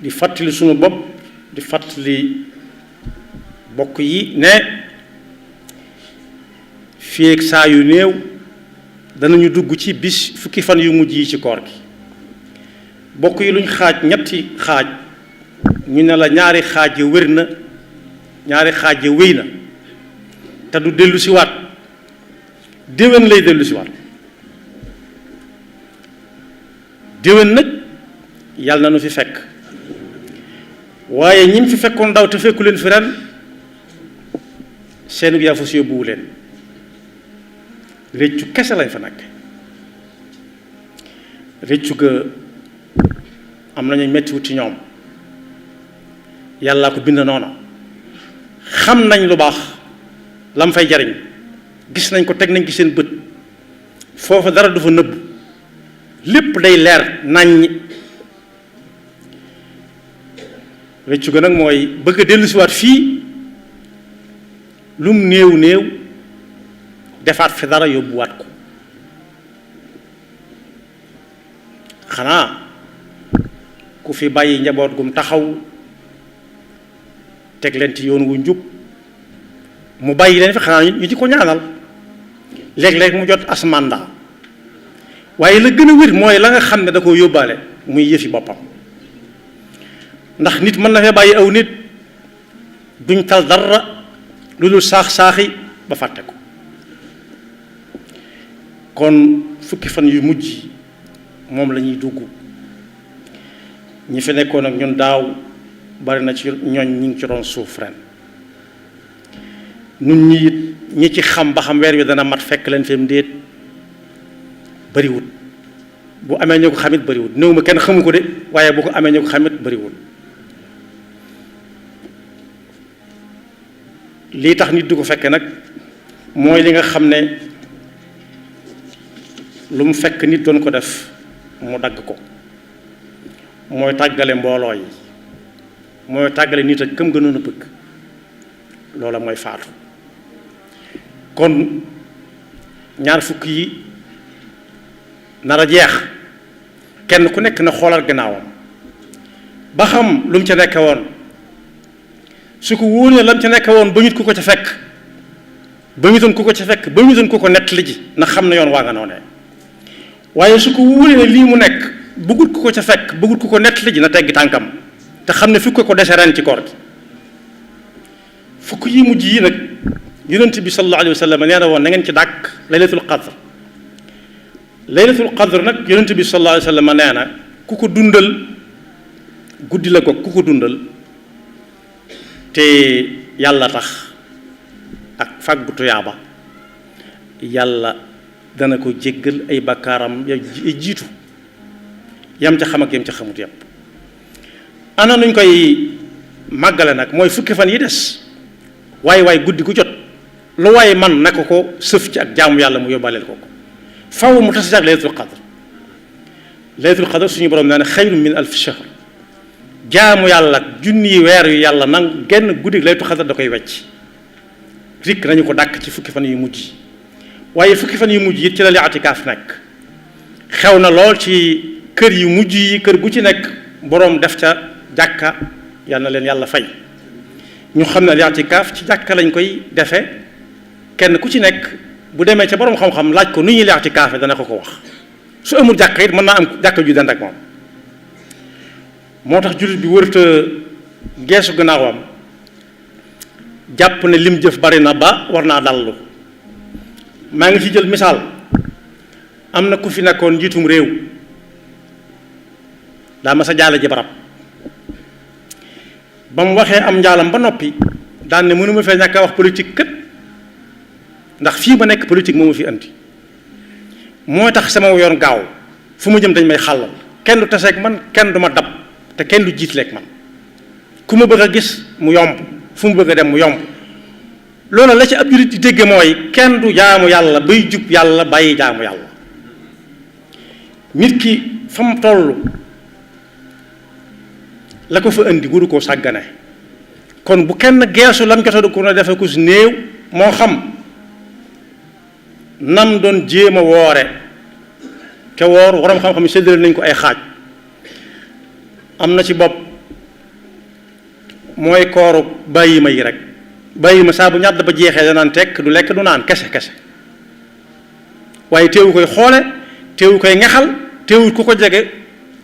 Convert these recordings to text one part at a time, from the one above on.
di fàttali sunu bopp di fàttali bokk yi ne fii ak saa yu néew danañu dugg ci bis fukki fan yu mujj yi ci koor gi bokk yi luñ xaaj ñetti xaaj ñu ne la ñaari xaaj ya wér na ñaari xaaj ya wéy na te du dellu si waat déwén lay dellu si waat déwén nag yàlla na nu fi fekk waaye ñi fi fekkoon daaw te fekku leen fi ren seen yaa fa si yóbbuwu leen réccu kese lañ fa nekk réccu ga am nañu mettiwut ci ñoom yàllaa ko bind noona xam nañ lu baax lam fay jariñ gis nañ ko teg nañ ci seen bët foofa dara du fa nëbb lépp day leer naññ réccu ga nag mooy bëgg a dellusiwaat fii lum néew néew defaat fi dara yóbbuwaat ko xanaa ku fi bàyyi njaboot gum taxaw teg leen ci yoon wu njub mu bàyyi leen fi xanaa ñu ci ko ñaanal léeg-léeg mu jot as mandat waaye la gën a wér mooy la nga xam ne da koo yóbbaale muy yëfi boppam ndax nit mën na fee bàyyi aw nit duñ tal dara lu dul saax-saaxi ba fàtte ko kon fukki fan yu mujj moom la ñuy dugg ñi fi nekkoon ak ñun daaw bari na ci ñooñ ñi ngi ci doon suuf ren nun ñi it ñi ci xam ba xam weer wi dana mat fekk leen fi mu déet bariwul bu amee ñu ko xamit bariwul néew ma kenn xamu ko de waaye bu ko amee ñu ko xamit bariwul lii tax nit du ko fekke nag mooy li nga xam ne lu mu fekk nit doon ko def mu dagg ko mooy tàggale mbooloo yi mooy tàggale nit ak këm gënoon a bëgg loola mooy faatu kon ñaar fukk yi nar a jeex kenn ku nekk na xoolal gannaawam ba xam lu mu ca nekke woon su ko wóoree lam ca nekke woon ba ñu ku ko ca fekk ba ñu doon ku ko ca fekk ba ñu doon ku ko nettali ji na xam ne yoon waa nga noonee waaye su ko wóoree ne lii mu nekk bëggut ku ko ca fekk bëggut ku ko nettali ji na teggi tànkam te xam ne fukk ko dese ren ci koor gi fukk yi mujj yi nag yonent bi sallallahu alayhi wa sallam nee na woon na ngeen ci dàkk laylatul qadr laylatul qadr nag yonent bi sallallahu alayhi wa sallam nee na ku ko dundal guddi la ko ku ko dundal te yàlla tax ak fàggu tuyaaba yàlla dana ko jéggal ay bakkaaram ya jiitu yam ca xam ak yam ca xamut yépp ana nuñ koy màggale nag mooy fukki fan yi des waaye guddi gu jot lu waaye man naka ko sëf ci ak jaamu yàlla mu yóbbaaleel ko faw mu tas ak laylatul qadr laylatul qadr suñu borom nee na xayrun min alf shahr jaamu yàlla junni weer yu yàlla nang genn guddi laylatul qadr da koy wecc rikk nañu ko dàkk ci fukki fan yu mujj waaye fukki fan yu mujj it ci la li atikaaf nekk xew na lool ci kër yu mujj yi kër gu ci nekk boroom def ca jàkka yal na leen yàlla fay ñu xam ne li atikaaf ci jàkka lañ koy defe kenn ku ci nekk bu demee ca boroom xam-xam laaj ko nu ñuy li atikaafe dana ko wax su amul jàkka it mën naa am jàkka ju dend ak moom moo tax jullit bi wërta geesu gannaawam jàpp ne lim jëf bari na ba war naa dallu maa ngi ci jël misaal am na ku fi nekkoon njiitum réew daa ma sa jaale ji barab ba mu waxee am njaalam ba noppi daan ne mënuma fee ñàkk a wax politique kët ndax fii ma nekk politique moo ma fi andi moo tax sama yoon gaaw fu ma jëm dañ may xàllal kenn du taseeg man kenn du ma dab te kenn du jiitleeg man ku ma bëgg a gis mu yomb fu mu bëgg a dem mu yomb loolu la ci ab jurit di dégge mooy kenn du jaamu yàlla bay jub yàlla bàyyi jaamu yàlla nit ki fa mu toll la ko fa indi waru koo sàggane kon bu kenn geesu lam jota du ko na defe ku si néew moo xam nam doon jéem a woore te woor waroom xam-xam yi séddale nañ ko ay xaaj am na ci bopp mooy kooru bàyyi ma yi rek bàyyi ma saa bu ñàdd ba jeexee danaan tekk du lekk du naan kese kese waaye teewu koy xoole teewu koy ngexal teewul ku ko jege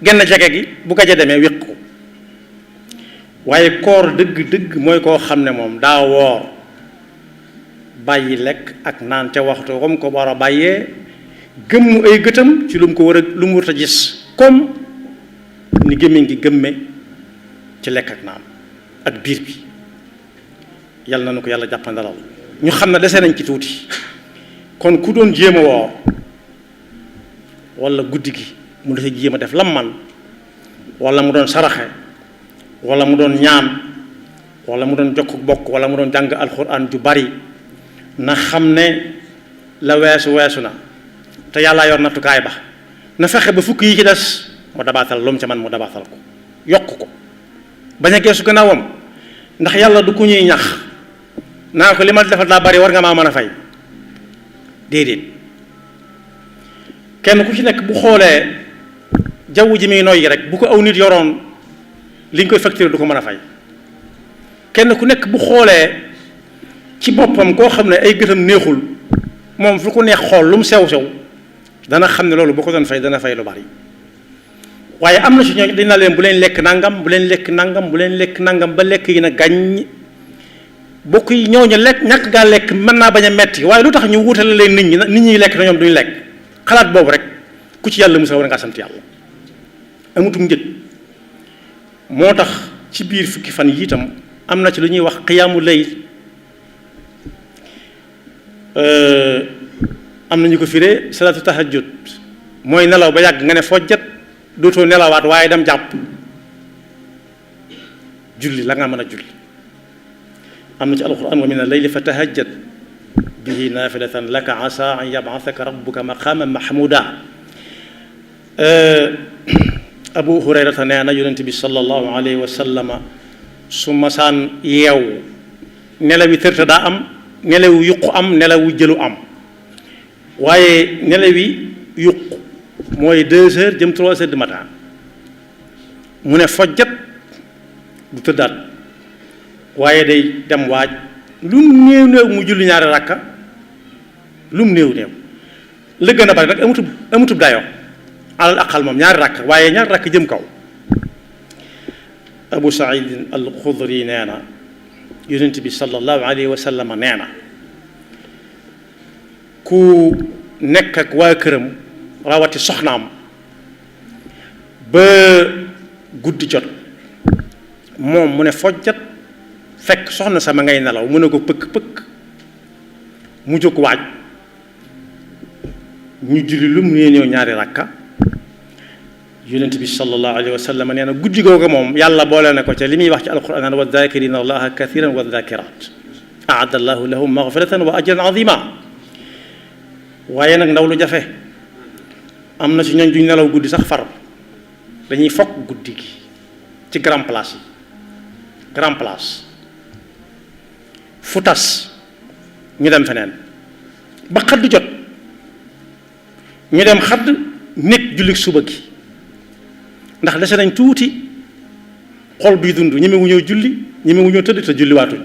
genn jege gi bu gaje demee wéq ko waaye koor dëgg-dëgg mooy koo xam ne moom daa woor bàyyi lekk ak naan ca waxtu comme ko war a bàyyee gëmmu ay gëtam ci lu mu ko war a lu mu war a gis comme ni gémmiñ gi gëmme ci lekk ak naan ak biir bi yàlla na nu ko yàlla jàppandalal ñu xam ne dese nañ ci tuuti kon ku doon jéem a woor wala guddi gi mu dese jéem a def lam man wala mu doon saraxe wala mu doon ñaan wala mu doon jokk bokk wala mu doon jàng alxuraan ju bari na xam ne la weesu na te yàlla yor nattukaay ba na fexe ba fukk yi ci des mu dabaatal lu mu ca man mu dabaatal ko yokk ko bañ a geesu gannaawam ndax yàlla du ku ñuy ñax naa ko li ma defal daa bari war nga maa mën a fay déedéet kenn ku ci nekk bu xoolee jaww ji muy noyyi rek bu ko aw nit yoroon li ñu koy facturé du ko mën a fay kenn ku nekk bu xoolee ci boppam koo xam ne ay gëtam neexul moom fu ko neex xool lu mu sew dana xam ne loolu boo ko doon fay dana fay lu bari waaye am na ci ñooñu dañ naa leen bu leen lekk nangam bu leen lekk nangam bu leen lekk nangam ba lekk yi na gàññ bokk yi ñooñu lekk ñàkk gaa lekk mën naa bañ a metti waaye lu tax ñu wutale leen nit ñi lekk na ñoom duñu lekk xalaat boobu rek ku ci yàlla musa war ngaa sant yàlla amutum njëg moo tax ci biir fukki fan yi itam am na ci lu ñuy wax xiyaamu layl am na ñu ko firee salaatu tahajjud mooy nelaw ba yàgg nga ne fojjat dootoo nelawaat waaye dem jàpp julli la nga mën a julli am na ci alquran wa min al-layli fa tahajjad bihi naafilatan laka asa an yab'athaka rabbuka maqaman mahmuda abu hurayrata nee na yonent bi sallallahu alayhi wa sallama su masaan yeewu nelawi tërta daa am nelawu yuqu am nelawu jëlu am waaye nelawi yuqu mooy 2 heures jëm 3 heures du matin mu ne fojjat du tëddaat waaye day dem waaj lu mu néew mu julli ñaari rakka lu mu néew la gën a bari nag amutub dayoo alal aqal moom ñaari rakk waaye ñaari rakk jëm kaw abu saïd al xudri nee na yonent bi sallallahu alayhi wa sallam nee na ku nekk ak waa këram rawati soxnaam ba guddi jot moom mu ne fojjat fekk soxna sama ngay nelaw mu ne ko pëkk mu jóg waaj ñu julli lu mu ñëw ñaari rakka yonent bi sallallahu alayhi wa sallam nee na guddi googu moom yàlla boole na ko ca li muy wax ci alquran naan wa zakirina allaha kathiran wa zakirat aada allahu lahum maghfiratan wa ajran azima waaye nag ndaw lu jafe am na ci ñooñ duñ nelaw guddi sax far dañuy fokk guddi gi ci grand place yi grand place fu tas ñu dem feneen ba xadd jot ñu dem xadd nekk julli suba gi ndax dese nañ tuuti xol bii dund ñeme wu ñoo julli ñeme wu ñoo tëdd te julli waatuñ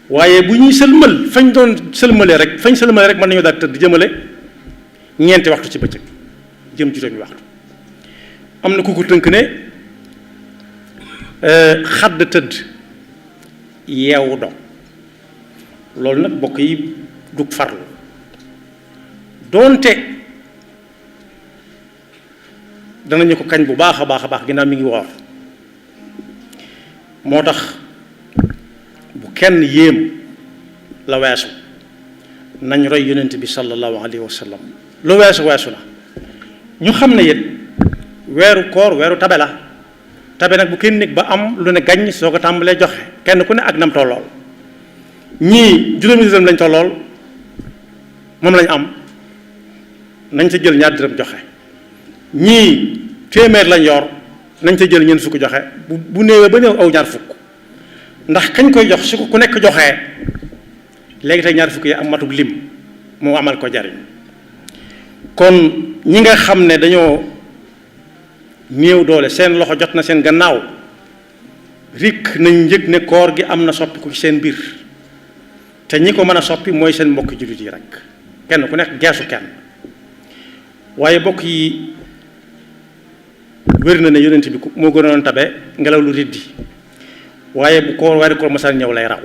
waaye bu ñuy sëlmal fañ doon sëlmalee rek mën nañoo daal tëdd jëmale ñeenti waxtu ci bëccëg jëm juróomi waxtu am na ku ko tënk ne xadd tëdd yeewu dog loolu nag bokk yi dug farlu doonte danañu ko kañ bu baax a baax ginnaaw mi ngi woor moo tax bu kenn yéem la weesu nañ roy yonent bi sallallahu alayhi wa sallam lu weesu na ñu xam ne it weeru koor weeru tabe la tabe nag bu kenn nekk ba am lu ne gàññ soo ko tàmbalee joxe kenn ku ne ak nam tollool ñii juróomi dërëm lañ tollool moom lañ am nañ ca jël ñaar dërëm joxe ñii téeméer lañ yor nañ ca jël ñeent fukk joxe bu néewee ba néew aw ñaar fukk ndax kañ koy jox su ko ku nekk joxee léegi tey ñaar fukk yi am matub lim moo amal ko jariñ kon ñi nga xam ne dañoo néew doole seen loxo jot na seen gannaaw rikk nañ yëg ne koor gi am na soppiku ci seen biir te ñi ko mën a soppi mooy seen mbokki jullit yi rek kenn ku nekk geesu kenn waaye bokk yi wér na ne yonent bi moo gënoon tabe ngelaw lu riddi waaye bu koor weeru koor masal ñëw lay raw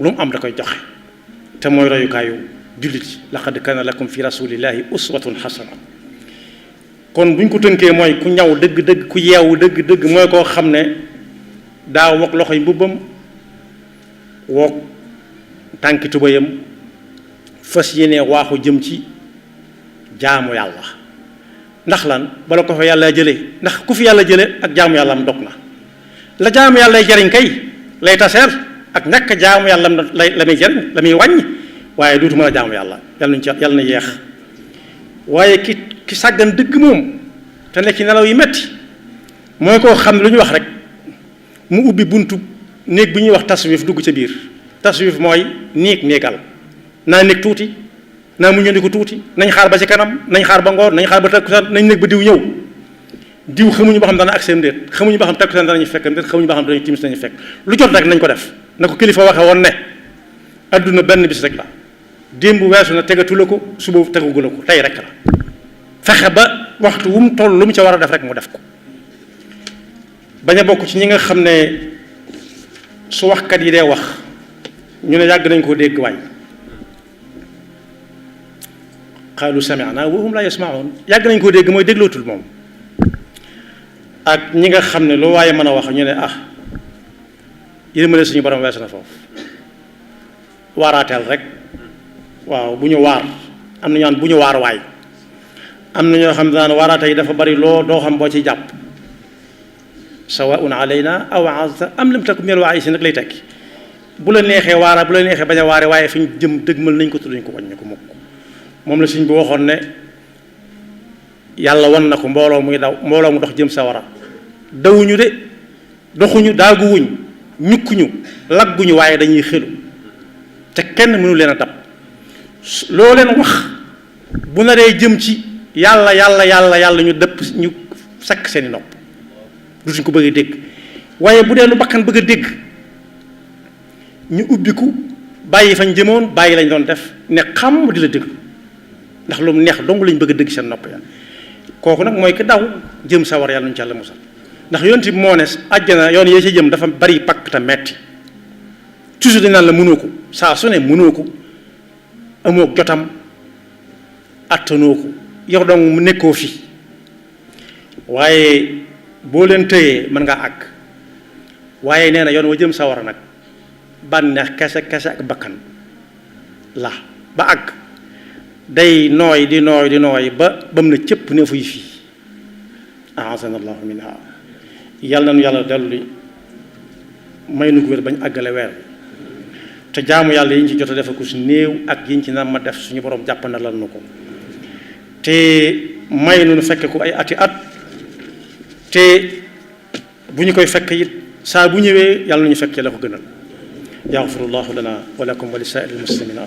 lu mu am da koy joxe te mooy royukaayu jullit yi laqad kaana lakum fi rasulillahi uswatun xasana kon buñ ko tënkee mooy ku ñaw dëgg-dëgg ku yeewu dëgg-dëgg mooy koo xam ne daa wokk loxoy mbubbam wokk tànki tubayam fas yéene waaxu jëm ci jaamu yàlla ndax lan bala ko fa yàlla jëlee ndax ku fi yàlla jëlee ak jaamu yàlla am dog na la jaamu yàlla jariñ kay lay taseer ak ñàkk jaamu yàlla la muy jariñ la muy wàññi waaye duutu mën a jaamu yàlla yàlla nañ ci yàlla na yeex waaye ki sàggan dëgg moom te nekk ci nelaw yi metti mooy koo xam ne lu ñu wax rek mu ubbi buntu néeg bi ñuy wax taswif dugg ca biir taswif mooy néegal naa nekk tuuti naa mu ñëndi ko tuuti nañ xaar ba ci kanam nañ xaar ba ngoor nañ xaar ba takkusaan nañ nekk ba diw ñëw diw xamuñu ba xam dana ak seen déet xamuñu ba xam takkusaan danañu fekk déet xamuñu ba xam danañu timis nañu fekk lu jot rek nañ ko def na ko kilifa waxe woon ne adduna benn bis rek la démb weesu na tegatu la ko suba tegugu la ko tey rek la fexe ba waxtu wu mu toll lu mu ca war a def rek mu def ko bañ a bokk ci ñi nga xam ne su waxkat yi dee wax ñu ne yàgg nañ koo dégg waay qaalu sami'na wa hum la yasma'un yàgg nañ koo dégg mooy déglootul moom ak ñi nga xam ne lu waaye mën a wax ñu ne yërmande suñu borom weesu na foofu waaraateel rek waaw bu ñu waar am na ñu naan bu ñu waar waay am na ñoo xam ne daan waaraate yi dafa bari loo doo xam boo ci jàpp sawaun alayna aw azta am lam takun minal waa'iziin nag lay tekki bu la neexee waara bu la neexee bañ a waare waaye fi ñu jëm dëgmal nañ ko tudduñ ko wañ ko mukk moom la suñ bi waxoon ne yàlla wan na ko mbooloo muy daw mbooloo mu dox jëm sawara dawuñu de doxuñu daaguwuñ ñukkuñu lagguñu waaye dañuy xelu te kenn mënu leen a dab loo leen wax bu naree jëm ci yàlla ñu dëpp ñu sakk seeni nopp dutuñ ko bëgg a dégg waaye bu dee lu bakkan bëgg a dégg ñu ubbiku bàyyi fañ jëmoon bàyyi lañ doon def ne xam di la déglu ndax lu mu neex dong lañ bëgg a dégg seen nopp ya kooku nag mooy ki daw jëm sawar yàlla nañu ci yàlla musal ndax yonent bi moo ne àjjana yoon yee ci jëm dafa bari pakk te metti toujours dañ naan la mënoo ko saa su ne mënoo ko amoo jotam attanoo ko yow dong mu nekkoo fi waaye boo leen tëyee mën ngaa àgg waaye nee na yoon wa jëm sawara nag bànneex kese ak bakkan la ba àgg day nooy di nooy ba mu ne cëpp ne fuy fii aazana allahu minha yàlla nañu yàlla dellu li may nu ko wér bañ àggale weer te jaamu yàlla yi ñu ci jot a defe ko su néew ak yi ñu ci nam ma def suñu borom jàppandalal nu ko te may nu fekke ko ay ati at te bu ñu koy fekk it saa bu ñëwee yàlla nañu fekkee la ko gënal yaxfirullahu lana wa lakum wa li saa'iril muslimina